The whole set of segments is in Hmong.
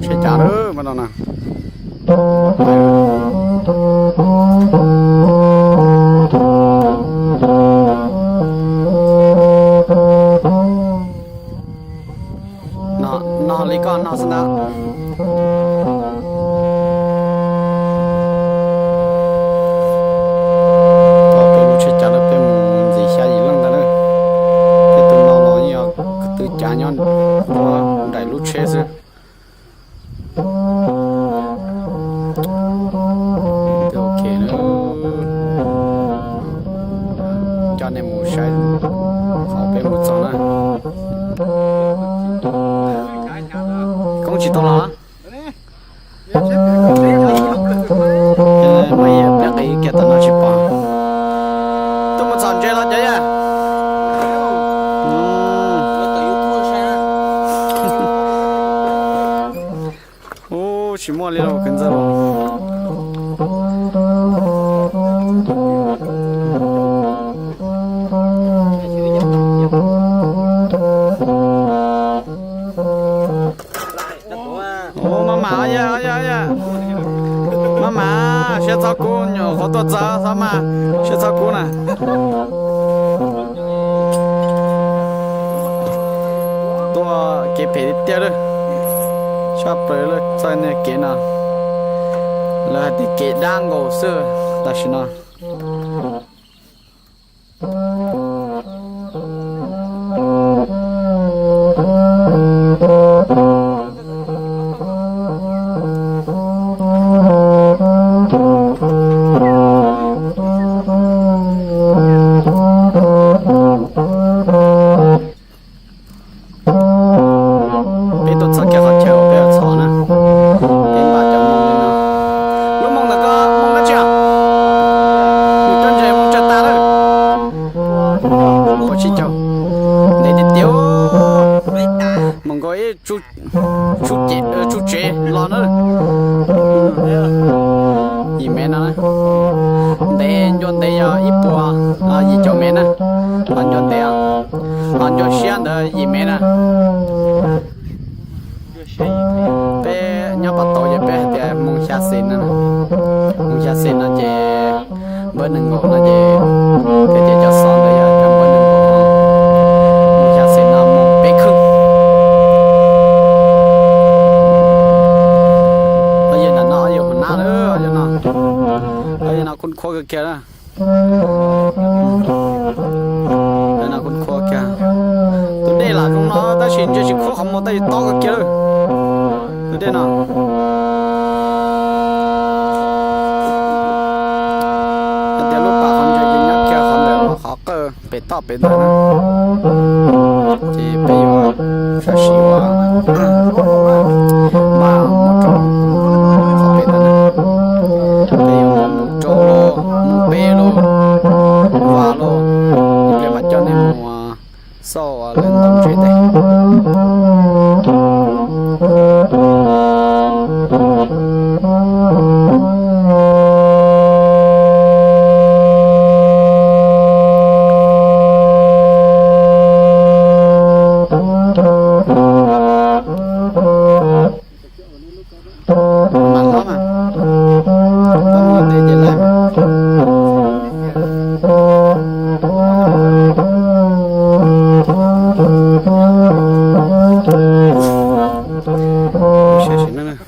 Tsheb cav lawm mas no na. No li koj no xwb ntag. Peb lub tsheb cav lawm peb mus ntxiv xya yim leej ntag na. Peb tus no los yeej yog kwv tw cav nyob nraim lub tsheb xwb. Ok, coj nej mus saib qhov peb mus txog na. Koob tsis tau los. Muaj ib pliag qis kiag tom no tsis pom. Tuaj mus txog ntses los cov yawg. Ub, tsis muaj li los kwv ntxawg los. Ub, maj mam, maj mam, siab txhob kub, nyuam qhuav tuaj txog txhob maj, siab txhob kub na. Tuaj kev phem tiag tiag lawm. Tshaj plaws lawm txoj niag kev no. Lawv hais tias kev dab nkaus xwb tam sim no. Peb tuaj txog kiag qhov chaw uas peb yuav txhom na. Peb npaj cov moo li no. Lub moo ntawm koj moo dab tsi? Nws cov ntses moo tsawg tas lawm? Ua tsib caug. Ntev tiag tiag. Mus nkaus ib tsuj tsev los na. Yim mev no, ntev ncua ntev yog ib puas yim caum mev na. Ho ncua ntev, ho ncua siab ntawd yim mev na. Peb nyob Pov Tauv ces peb hais tias moo xya xis na. Moo xya xis no ces npawb nees nkaum no ces, peb ces cov xov ntawd yog cov npawb nees nkaum. Moo xya xis no moo peb kheej. Ob yawg ntawm no ob yawg hauv nab lawm, ob yawg no, ob yawg no khub khuab kawg kiag na. Tus dej lam zoo no tab sis ntshe tsis khuab qhov muag tab sis tob kawg kiag lawm. Tus dej no, hais tias lub pas qhov ntses ces nyob kiag qhov ntawm qhov qawj pem toj pem ntawd na. Ces peb yuav sab sim ua, mas mus rau qhov pem ntawd na. Peb yuav mus rau mus peb los, vas los, ib pliag mas coj nej mus xauj ua lawv ntaus ntses tes. Mas hlob mas, tau mus ua ntej ces lawm. Saib sim neej.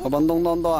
Qhov pas ntoo nto nto.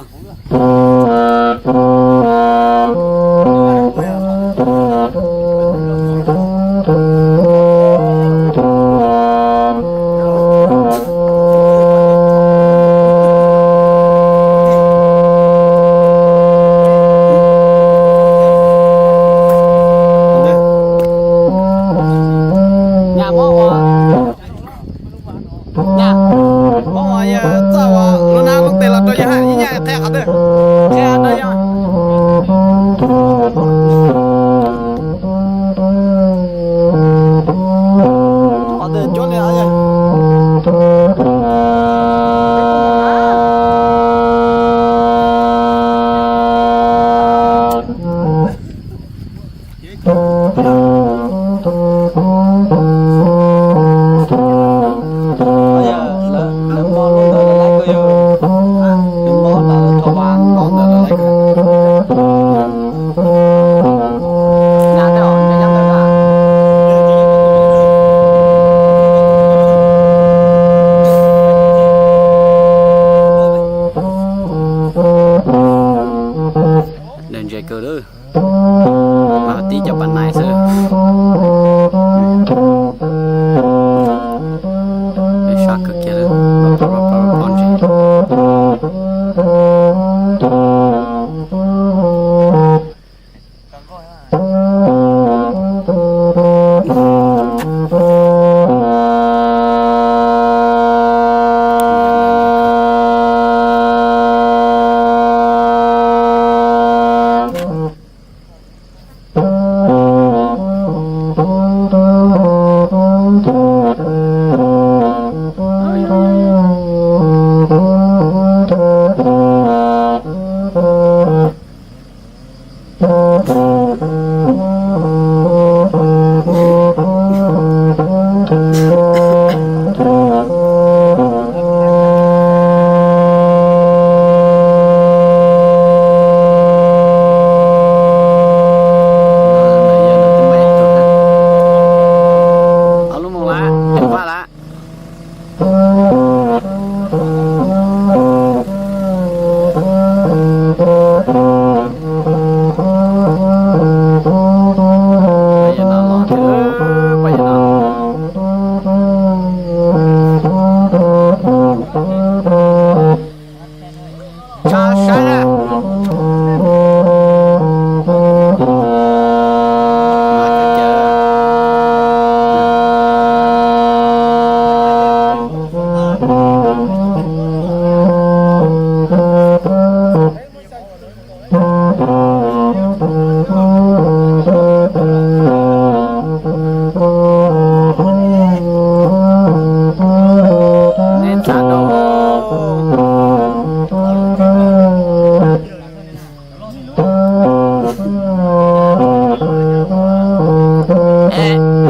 Ze kawg lawm, mas tib cov pas nais xwb. Sab kawg kiag lawm, pom ntses. Ob lub moos lawm, Vaj lawm. Tsa saib na. Nej txav dua.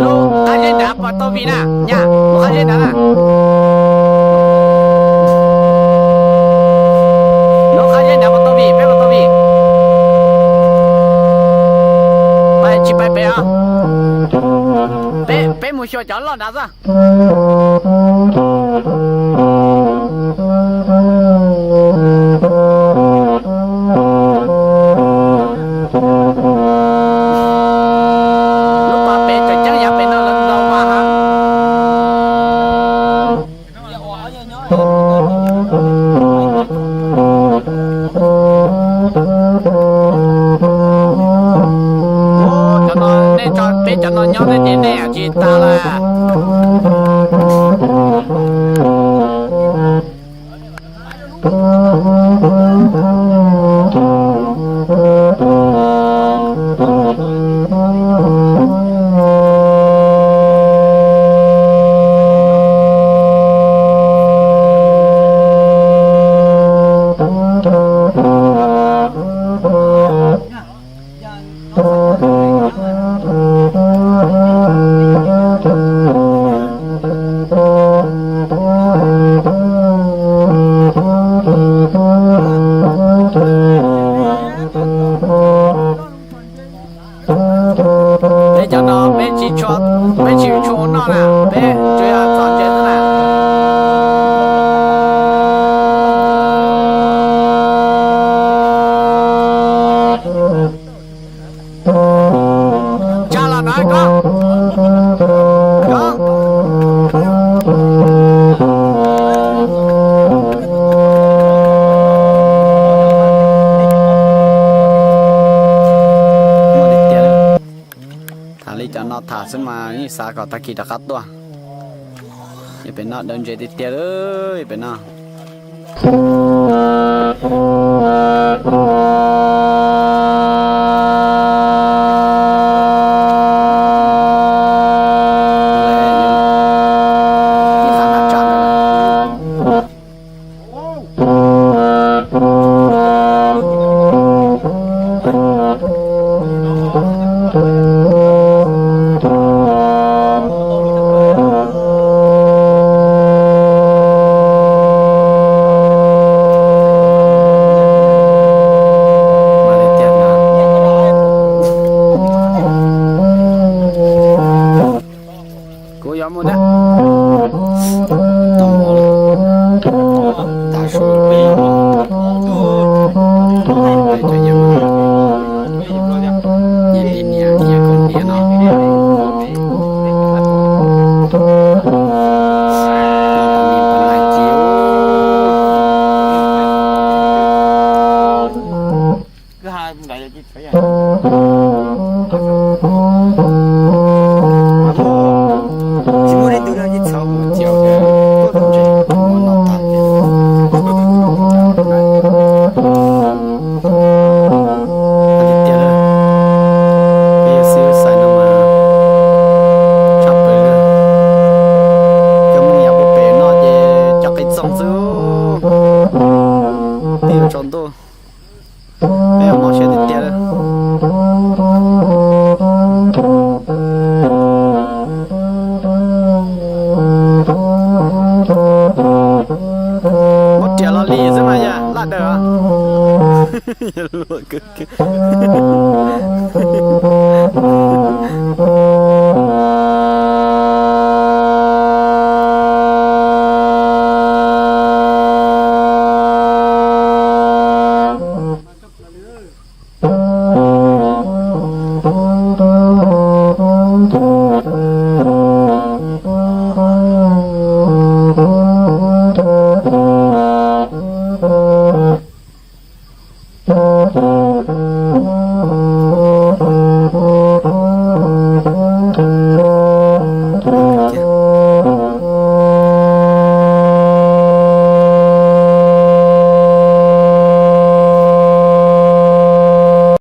Lub qab zeb nrad puas tau vim na, nyab, lub qab zeb nrad na. Lub qab zeb nrad puas tau vim, peb puas tau vim. Pais tsis pais pem os. Peb, peb mus xyuas cov loj nrad xwb. Lub pas pem tseem ceeb yav pem no lawv ntaus mas heev. Cov no nej tso peb cov no nyob thiab ces nej tsis tas lawm. Peb cov no peb tsis tshua, peb tsis tshua ua noj na, peb tsuas yog txhom ntses xwb na. Tsa los no koj. Tham li cov no tham xwb mas yeej xav kom tag kis rov qab tuaj. Pem no daws ntses tiag tiag li pem no. Tsis muaj leej twg no ces txhob mus txiav tias tuaj tom ntses mus no tas tias tiag tiag, peb yuav xib xais no mas tshaj plaws li. Cov Hmoob yav puag pem no ces cov qis txoog xwb, twb yuav tsaus ntuj. Peb yuav mob siab tiag tiag. Muab riam los li xwb mas yog laj daws os.